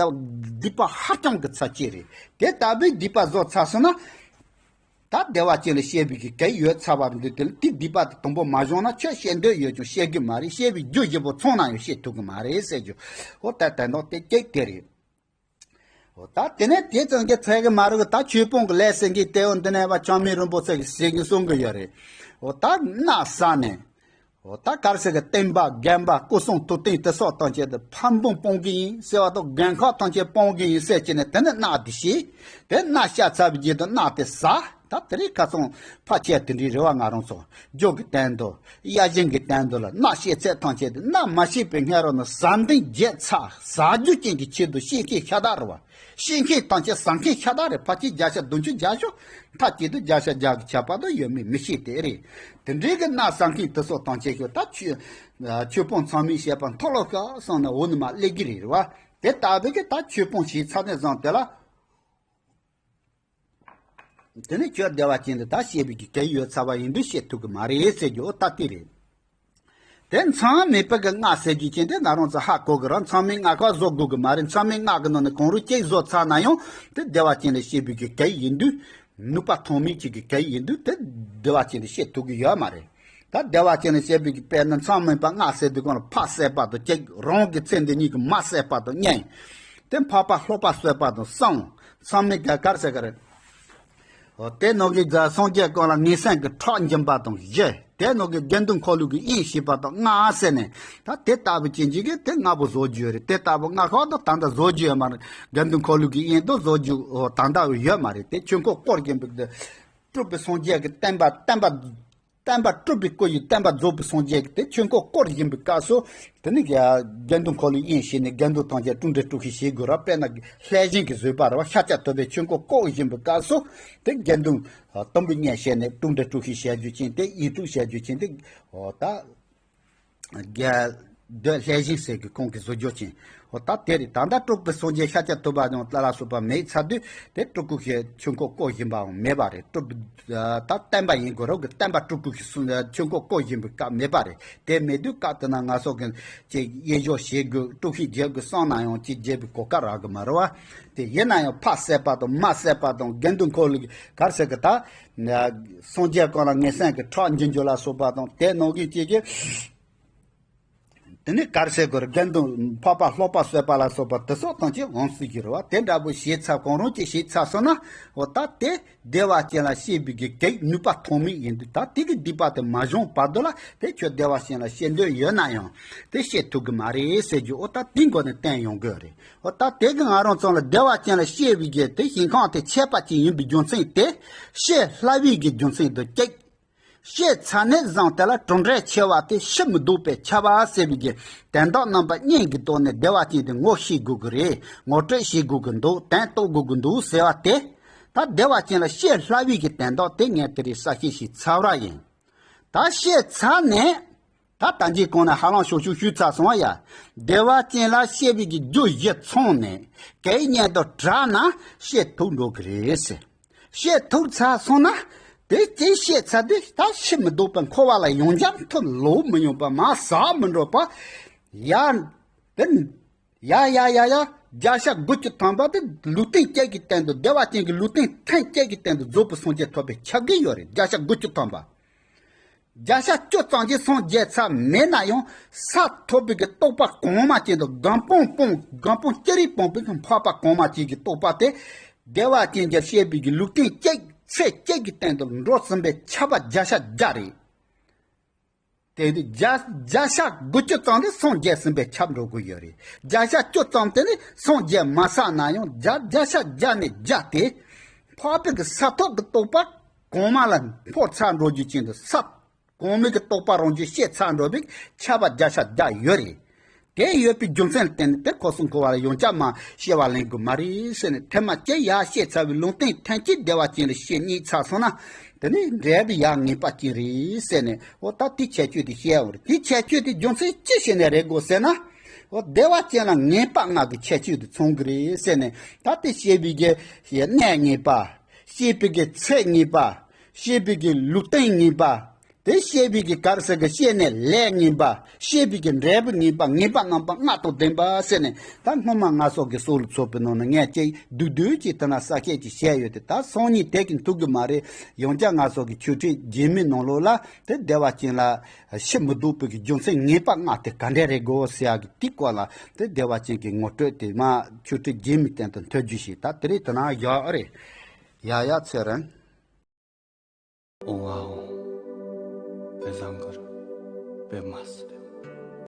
སྡིག་པ་ཧ་ཅང་གི་ཚབས་ཆེ་རེད། དེ་ལྟ་བུའི་སྡིག་པ་བཟོ་ཚར་སོང་ན། ད་བདེ་བ་ཅན་ལ་སྐྱེ་བའི་གི་གེགས་ཡོད་ཚར་བ་རེད་འདུག་དེ་ལ་དེ་སྡིག་པ་དེ་དང་པོ་མ་བྱུང་ན་ཁྱོད་སྐྱེ་འདོད་ཡོད་ཀྱང་སྐྱེ་གི་མ་རེད། སྐྱེ་བའི་རྒྱུ་བཞི་པོ་ཚང་ན་ཡང་སྐྱེ་ཐུབ་གི་མ་རེད་ཟེར་རྒྱུ། འོ་ད་དེ་འདྲ་དེ་གཅིག་དེ་རེད། འོ་ད་དེ་ནས་དེ་ཙམ་གྱིས་ཚར་གི་མ་རེད། ད་ཆོས་སྤོང་གི་ལས་ཟེར་གི་དེ་འོ་འདི་ནས་བ་ཆགས་མེད་རིན་པོ་ཆེ་གི་ཟེར་གི་གསུང་གི་ཡོད་རེད། འོ་ད་མནའ་ཟ་ནས། འོ་ད་ག་རེ་ཟེར་གི་བསྟན་པ་རྒན་པ་སྐུ་གསུང་ཐུགས་རྟེན་དེ་སོགས་ཐམས་ཅད་དེ་ཕམ་སྤུན་སྤོང་གི་ཡིན་ཟེར་བ་དང་། རྒན་ཁག་ཐམས་ཅད་སྤོང་གི་ཡིན་ཟེར་བྱས་ནས་དེ་ནས་མནའ་དེ་བཞེས། དེ་མནའ་བཞེས་ཚར་བའི་རྗེས་དུ་མནའ་དེ་ཟ། ད་དེ་རིང་ཁ་སང་ཕལ་ཆེར་དེ་འདྲའི་རེད་བ། ང་རང་ཚོ་རྒྱུ་གི་དོན་དུ་གཡས་གཡོན་གྱི་དོན་དུ་ལ་མནའ་བཞེས་ཚད་ཐམས་ཅད་དེ་མནའ་མ་བཞེས་པའི་སྔ་རོལ་ན་ཟ་འདོད་བརྗེད་ཚར། ཟ་རྒྱུ་ཅན་གྱི་ཆེད་དུ་བཤད་མཁན་ཤ་སྟག་རེད་བ། བཤད་མཁན་དང་ཆ་ཟ་མཁན་ཤ་སྟག་རེད། ཕལ་ཆེར་བརྒྱ་ཆ་བདུན་ཅུ་བརྒྱད་ཅུ། མཐའ་གཅིག་ཏུ་བརྒྱ་ཆ་བརྒྱ་གི་ཁྱད་པར་དུ་ཡོད་མེད་མི་ཤེས་དེ་རེད། དེ་འདྲའི་གི་མནའ་ཟ་མཁན་དེ་ཚོ་དང་ཆ་ཤོག་ད་ཆོས་ཆོས་སྤོང་ཚང་མས་བཤད་པ་མཐོལ་ལོ་བཤགས་སོང་ན་འོ་ནི་མ་སླེབས་ཀྱི་རེད་བ། དེ་ལྟ་བུའི་གི་ད་ཆོས་སྤོང་བྱས་ཚར་ནས་བཟུང་དེ་ལ། དེ་ནས་ཁྱོད་བདེ་བ་ཅན་དུ་ད་སྐྱེ་བའི་གི་གེགས་ཡོད་ཚར་བ་ཡིན་དུས་སྐྱེ་ཐུབ་ཀྱི་མ་རེད་ཟེར་རྒྱུ་འོ་ད་དེ་རེད། དེ་མཚམས་མེད་པ་གི་སྔགས་ཟེར་རྒྱུ་ཅན་དེ་ང་རང་ཚོ་ཧ་གོ་གི་རེད། མཚམས་མེད་སྔགས་ཁག་བཟོ་དགོས་ཀྱི་མ་རེད། མཚམས་མེད་སྔགས་ཀྱི་ནང་ནས་གང་རུང་གཅིག་བཟོ་ཚར་ན་ཡང་དེ་བདེ་བ་ཅན་ལ་སྐྱེ་བའི་གི་གེགས་ཡིན་དུས། ནུས་པ་ཐོགས་མེད་ཅིག་གི་གེགས་ཡིན་དུས་དེ་བདེ་བ་ཅན་ལ་སྐྱེ་ཐུབ་ཀྱི་ཡོད་མ་རེད། ད་བདེ་བ་ཅན་ལ་སྐྱེ་བའི་གི་དཔེར་ན་མཚམས་མེད་པ་སྔགས་ཟེར་དུས་གང་ལ་ཕ་བསད་པ་དང་གཅིག་རང་གི་ཚེ་འདི་ཉིད་ཀྱི་མ་བསད་པ་དང་གཉིས། དེ་འཕགས་པ་ལྷོག་པ་གསོད་པ་དང་གསུམ། མཚམས་མེད་ག་གར་ཟེར་ག་རེད། འོ་དེ་ནང་གི་རྫ་སངས་རྒྱས་ཀུན་ལ་ངན་སེམས་ཀྱི་ཁྲག་འབྱིན་པ་དང་བཞི། དེ་ནང་གི་དགེ་འདུན་འཁོར་ལོ་གི་དབྱེན་ཞེས་པ་དང་ལྔ་ཟེར་ནས། ད་དེ་ལྟ་བུ་ཅན་ཅིག་གིས་དེ་ལྔ་པོ་བཟོ་རྒྱུ་རེད། དེ་ལྟ་བུ་ལྔ་ཁག་ཏུ་ད་ལྟ་བཟོ་རྒྱུ་ཡོད་མ་རེད། དགེ་འདུན་འཁོར་ལོ་གི་དབྱེན་དུ་བཟོ་རྒྱུ་འོ་ད་ལྟ་ཡོད་མ་རེད། དེ་ཆོས་འཁོར་བསྐོར་གྱིན་པའི་དེ་སྤྲུལ་པའི་སངས་རྒྱས་ཀྱི་བསྟན་པ་བསྟན་པ། བསྟན་པ་སྤྲུལ་པའི་སྐུ་ཡིས་བསྟན་པ་རྫོགས་པའི་སངས་རྒྱས་ཀྱི་དེ་ཆོས་འཁོར་བསྐོར་བཞིན་པའི་སྐབས་སུ། དེ་ནི་དགེ་འདུན་འཁོར་ལོའི་དབྱེན་བྱས་ནས་དགེ་འདུན་ཐམས་ཅད་དཀྲུག་འདྲེ་དཀྲུག་ཤིང་བྱེད་དགོས་ར། དཔེར་ན་ལྷས་བྱིན་གྱི་བཟོད་པ་ར་བ། ཤཱཀྱ་ཐུབ་པས་ཆོས་འཁོར་བསྐོར་བཞིན་པའི་སྐབས་སུ། དེ་དགེ་འདུན་དུམ་བུའི་གཉེན་བྱས་ནས་དཀྲུག་འདྲེ་དཀྲུག་ཤིང་བྱ་རྒྱུ་ཅན་དེ། དབྱེན་དཀྲུག་བྱ་རྒྱུ་ཅན་དེ། འོ་ད། རྒྱལ་སྡོད་ལྷས་བྱིན་ཟེར་གི་ཁོང་གི་བཟོ་བཅོས་ཅན། འོ་ད་དེ་རེད། ད་ལྟ་སྤྲུལ་པའི་སངས་རྒྱས་ཤཱཀྱ་ཐུབ་པ་དང་ལ་ལ་སོགས་པ་མེད་ཚར་དུས་དེ་སྤྲུལ་སྐུ་ཞིག་ཆོས་འཁོར་བསྐོར་བཞིན་པའང་མེད་པ་རེད། སྤྲུལ་པའི་ད་བསྟན་པ་ཡིན་དགོས་རབས་ཀྱི་བསྟན་པ་སྤྲུལ་སྐུ་ཞིག་གསུང་ཆོས་འཁོར་བསྐོར་བཞིན་པའི་སྐབས་མེད་པ་རེད། དེ་མེད་དུས་སྐབས་དེ་ན་ང་ཚོ་གི་ཅིག་དབྱེན་བྱ་བྱེད་དགོས། དཀྲུག་ཤིང་རྒྱག་དགོས་བསམ་ན་ཡང་ཅིག་བྱེད་པའི་གོ་སྐབས་རག་གི་མ་རེད་བ། དེ་ཡིན་ན་ཡང་ཕ་བསད་པ་དང་མ་བསད་པ་དང་དགེ་འདུན་འཁོར་ལོ་གི་གར་ཟེར་གི་ད། སངས་རྒྱས་གང་ལ་ངན་སེམས་ཀྱི་ཁྲག་འཇིབ་རྒྱུ་ལ་སོགས་པ་དང་དེ་ནང་བཞིན་བྱེད་ཀྱི། དེ་ནི་གར་ཟེར་དགོས་རེད། དགེ་འདུན་འཕགས་པ་ལྷ་པ་གསོད་པ་ལ་སོགས་པ་དེ་སོགས་དང་ཅིག་འོང་སྲིད་ཀྱི་རེད་བ། དེ་འདྲ་པོ་བྱས་ཚར་གང་རུང་ཅིག་བྱས་ཚར་སོང་ན། འོ་ད་དེ་བདེ་བ་ཅན་ལ་སྐྱེས་པའི་གི་གེགས་ནུས་པ་ཐོགས་མེད་ཡིན་དུས། ད་དེ་གི་སྡིག་པ་དེ་མ་བྱུང་བར་དུ་ལ་དེ་ཁྱོད་བདེ་བ་ཅན་ལ་སྐྱེ་འདོད་ཡོད་ན་ཡང་དེ་སྐྱེ་ཐུབ་གི་མ་རེད་ཟེར་རྒྱུ། འོ་ད་དེའི་སྒོ་ནས་བསྟན་ཡོང་གི་རེད། འོ་ད་དེ་གི་ང་རང་ཚོ་ལ་བདེ་བ་ཅན་ལ་སྐྱེས་པའི་གི་དེ་ཞིང་ཁམས་དེ་ཆད་པ་ཅན་ཡིན་པའི་རྒྱུ་མཚན་དེ་ཤི་སླ་བའི་གི་རྒྱུ་མཚན་དུ་སྐྱེས། སྐྱེས་ཚར་ནས་བཟུང་དེ་ལ་གྲུབ་འབྲས་ཆེ་བ་དེ་ཤི་མི་ལྡོག་པས་ཁྱབ་པ་ཟེར་བའི་གི་དོན་དག་རྣམ་པ་གཉིས་ཀྱི་ཐོག་ནས་བདེ་བ་ཅན་དེ་ངོ་ཤེས་དགོས་ཀྱི་རེད། ངོ་སྤྲོད་བྱེད་དགོས་ཀྱི་འདུག་དོན་རྟོགས་དགོས་ཀྱི་འདུག་ཟེར་བ་དེ། ད་བདེ་བ་ཅན་ལ་སྐྱེས་སླ་བའི་གི་དོན་དག་དེ་ངས་དེ་རིང་གསལ་བཤད་བྱས་ཚར་བ་ཡིན། ད་སྐྱེས་ཚར་ནས། ད་ལྟ་ཅི་གོང་ནས་ཧ་ལམ་ཞོག་ཞོག་ཞུས་ཚར་སོང་བ་ཡ། བདེ་བ་ཅན་ལ་སྐྱེས་པའི་གི་རྒྱུ་བཞི་ཚང་ནས་གེགས་རྐྱེན་དང་བྲལ་ན་སྐྱེ་ཐུབ་འགྲོ་གི་རེད་ཟེར། སྐྱེ་ཐུབ་ཚར་སོང་ན་དེ་སྐྱེ་སྐྱེ་ཚར་དུས་ད་ཤི་མི་ལྡོག་པའི་འཁོར་བ་ལ་ཡང་བསྐྱར་ཐུག་ལོག་མི་ཡོང་པ། མར་ཟག་མི་འགྲོ་པ། ཡ། དེ། ཡ་ཡ་ཡ་ཡ། བརྒྱ་ཆ་དགུ་བཅུ་ཐམ་པ་དེ་ལུས་རྟེན་གཅིག་གི་སྟེང་དུ། བདེ་བ་ཅན་གྱི་ལུས་རྟེན་ཐེངས་གཅིག་གི་སྟེང་དུ་རྫོགས་པའི་སངས་རྒྱས་ཐོབ་པའི་ཆ་གི་ཡོད་རེད། བརྒྱ་ཆ་དགུ་བཅུ་ཐམ་པ། བརྒྱ་ཆ་བཅུ་ཙམ་གྱིས་སངས་རྒྱས་ཚར་མེད་ན་ཡང་ས་ཐོབ་པའི་གི་རྟོགས་པ་གོང་མ་ཅན་དུ། སྒོམ་སྤང་སྤོང་། སྒོམ་སྤང་ཅི་རིགས་སྤངས་པའི་གི་འཕགས་པ་གོང་མ་ཅན་གྱི་རྟོགས་པ་དེ། བདེ་བ་ཅན་གྱི་སྐྱེས་པའི་གི་ལུས་རྟེན་གཅིག་ཚེ་གཅིག་གི་སྟེང་དུ་འགྲོ་ཟིན་པའི་ཁྱབ་པ་བརྒྱ་ཆ་བརྒྱ་རེད། དེ་ནི་བརྒྱ་བརྒྱ་ཆ་དགུ་བཅུ་ཙམ་དེ་སངས་རྒྱས་ཟིན་པས་ཁྱབ་འགྲོ་གི་ཡོད་རེད། བརྒྱ་ཆ་བཅུ་ཙམ་དེ་ནི་སངས་རྒྱས་མ་ཚར་ན་ཡང་བརྒྱ་བརྒྱ་ཆ་བརྒྱ་ནས་བརྒྱ་དེ། འཕགས་པའི་གི་ས་ཐོབ་ཀྱི་རྟོགས་པ་གོང་མ་ལ་འཕོ་ཚར་འགྲོ་རྒྱུ་ཅན་དུ་ས། གོང་མའི་གི་རྟོགས་པ་རང་བཞིན་སྐྱེས་ཚར་འགྲོ་བའི་ཁྱབ་པ་བརྒྱ་ཆ་བརྒྱ་ཡོད་རེད། དེ་ཡོད་པའི་རྒྱུ་མཚན་ལ་བརྟེན་ནས་དེ་འཁོར་གསུམ་འཁོར་བ་ལ་ཡང་བསྐྱར་མར་སྐྱེ་བ་ལེན་དགོས་མ་རེད་ཟེར་ནས། ཐེངས་མ་གཅིག་ཡར་སྐྱེས་ཚར་བའི་ལུང་བསྟན་ཐེངས་གཅིག་བདེ་བ་ཅན་ལ་སྐྱེ་རྙེད་ཚར་སོང་ན། དེ་ནི་འབྲས་བུ་ཡར་ངེས་པ་ཅན་རེད་ཟེར་ནས། འོ་ད་དེ་ཁྱད་ཆོས་དེ་བཤད་ཡོང་རེད། དེ་ཁྱད་ཆོས་དེ་རྒྱུ་མཚན་ཅི་བྱས་ནས་རེད་དགོས་ཟེར་ན། འོ་བདེ་བ་ཅན་ལ་ངེས་པ་ལྔ་གི་ཁྱད་ཆོས་དེ་ཚང་གི་རེད་ཟེར་ནས། ད་དེ་སྐྱེས་པའི་གི་གནས་ངེས་པ། སྐྱེས་པའི་གི་ཚེ་ངེས་པ། སྐྱེས་པའི་གི་ལུས་རྟེན་ངེས་པ། དེ་སྐྱེས་པའི་གི་གར་ཟེར་གི་སྐྱེས་ནས་ལས་ངེས་པ། སྐྱེས་པའི་གི་འབྲས་བུ་ངེས་པ། ངེས་པ་རྣམ་པ་ལྔ་དང་ལྡན་པ་ཟེར་ནས། ད་སྔོན་མ་ང་ཚོ་གི་སྲོལ་ཚོགས་པའི་ནང་ན་ངས་ཅིག་བསྡུས་བསྡུས་ཀྱིས་དེ་ན་གསལ་བཤད་ཅིག་བྱས་ཡོད་དེ། ད་སང་ཉིན་དེ་གི་མཐུག་གི་མ་རེད། ཡང་བསྐྱར་ང་ཚོ་གི་ཆོས་ཁྲིད་རྗེས་མའི་ནང་ལོགས་ལ་དེ་བདེ་བ་ཅན་ལ་ཤི་མི་ལྡོག་པའི་གི་རྒྱུ་མཚན་ངེས་པ་ལྔ་དེ་ག་འདྲ་རེད་དགོས་ཟེར་ཡ་གི་དེའི་སྐོར་ལ་དེ་བདེ་བ་ཅན་གྱི་ངོ་སྤྲོད་དེ་མར་ཆོས་ཁྲིད་རྗེས་མའི་སྟེང་དུ་མཐུད་རྒྱུ་ཞིག་ད་དེ་རིང་དེ་ན་ཡག་རེད། ཡ་ཡ་ཚེ་རིང་། ཨོ་ཨོ། དཔེ་བཟང་གི་རེད། དཔེ་མ་སྲིད།